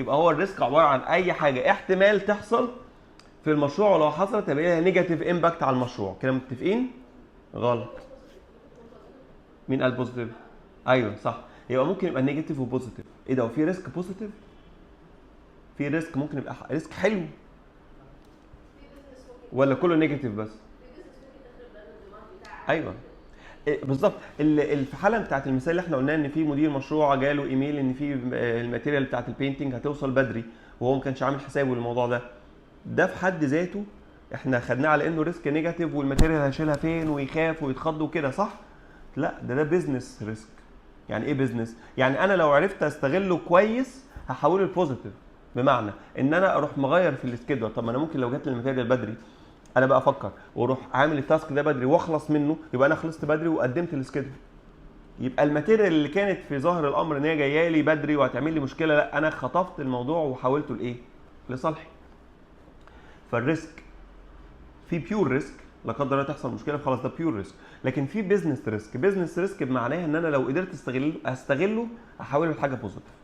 يبقى هو ال risk عبارة عن اي حاجة احتمال تحصل في المشروع، ولو حصلت هيبقى لها negative impact على المشروع. كده متفقين؟ غلط. مين قال positive؟ ايوه صح، يبقى ممكن يبقى negative و positive. ايه ده؟ وفي risk positive؟ في risk ممكن يبقى risk حلو ولا كله negative بس؟ ايوه إيه بالظبط. في الحالة بتاعت المثال اللي احنا قلناه ان في مدير مشروع جاله ايميل ان في ال material بتاعت ال painting هتوصل بدري، وهو ما كانش عامل حسابه للموضوع ده. ده في حد ذاته احنا خدناه على انه risk negative، وال material هيشيلها فين، ويخاف ويتخض وكده، صح؟ لا، ده business risk. يعني ايه business؟ يعني انا لو عرفت استغله كويس هحوله ل positive، بمعنى ان انا اروح مغير في ال schedule. طب ما انا ممكن لو جت لي ال material بدري انا بقى افكر واروح عامل ال task ده بدري واخلص منه، يبقى انا خلصت بدري وقدمت ال schedule. يبقى ال material اللي كانت في ظاهر الامر ان هي جاية لي بدري وهتعمل لي مشكله، لا، انا خطفت الموضوع وحولته لايه؟ لصالحي. فال risk في pure risk، لا قدر الله تحصل مشكلة خلاص ده pure risk، لكن في business risk. business risk بمعناها ان انا لو قدرت استغله احوله لحاجة positive.